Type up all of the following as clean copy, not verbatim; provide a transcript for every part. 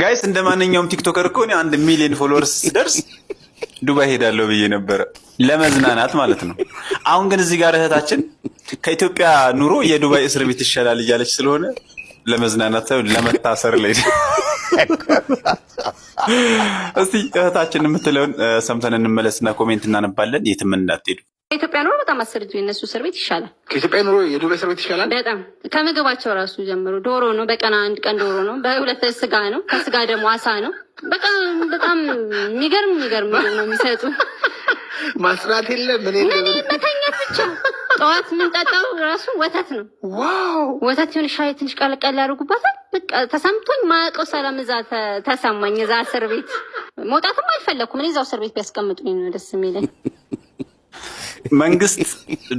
Guys፣ እንደ ማንኛውም TikToker እኮ እኔ 1 ሚሊዮን followers ስደርስ ዱባይ ሄዳለሁ ብዬ ነበረ ለመዝናናት ማለት ነው። አሁን ግን እዚህ ጋር እህታችን ከኢትዮጵያ ኑሮ የዱባይ እስር ቤት ይሻላል እያለች ስለሆነ ለመዝናናት ሳይሆን ለመታሰር ላይ። እስቲ እህታችን የምትለውን ሰምተን እንመለስና comment እናነባለን። የትም እንዳትሄዱ። ከኢትዮጵያ ኑሮ በጣም አስርጁ የነሱ እስር ቤት ይሻላል። ከኢትዮጵያ ኑሮ የዱባይ እስር ቤት ይሻላል። በጣም ከምግባቸው ራሱ ጀምሮ ዶሮ ነው። በቀን አንድ ቀን ዶሮ ነው፣ በሁለት ስጋ ነው፣ ከስጋ ደግሞ አሳ ነው። በጣም በጣም የሚገርም የሚገርም ምግብ ነው የሚሰጡ። ማስራት የለ ምን የለ። ምን መተኛት ብቻ። ጠዋት የምንጠጣው ራሱ ወተት ነው። ወተት የሆነ ሻይ ትንሽ ቀለቀል ያደርጉባታል። በቃ ተሰምቶኝ ማያውቀው ሰላም እዛ ተሰማኝ። እዛ እስር ቤት መውጣትም አልፈለኩም። እኔ እዛው እስር ቤት ቢያስቀምጡኝ ነው ደስ የሚለኝ። መንግስት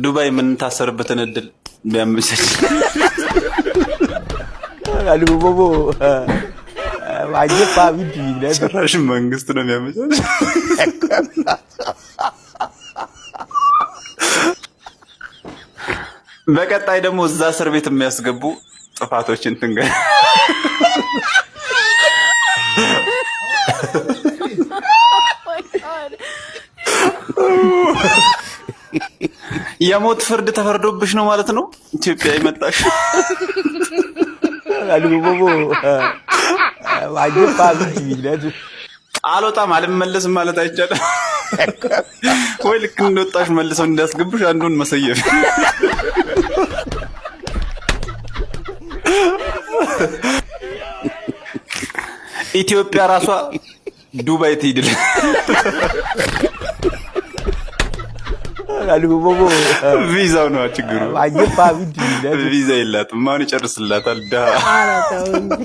ዱባይ የምንታሰርበትን እድል ቢያመቻች። Alubobo wagye fa bi pii na ጭራሽ መንግስት ነው የሚያመቻች። በቀጣይ ደግሞ እዛ እስር ቤት የሚያስገቡ ጥፋቶችን ትንገ የሞት ፍርድ ተፈርዶብሽ ነው ማለት ነው ኢትዮጵያ የመጣሽ። Alubobo wagye fa bi pii na አልወጣም አልመለስም ማለት አይቻልም ወይ? ልክ እንደወጣሽ መልሰው እንዲያስገቡሽ አንዱን መሰየፍ። ኢትዮጵያ ራሷ ዱባይ ትሂድል። Alubobo ቪዛው ነው ችግሩ። wagye fa bi pii na ቪዛ የላትም። ማን ይጨርስላታል? ድሀ። ኧረ ተው እንጂ።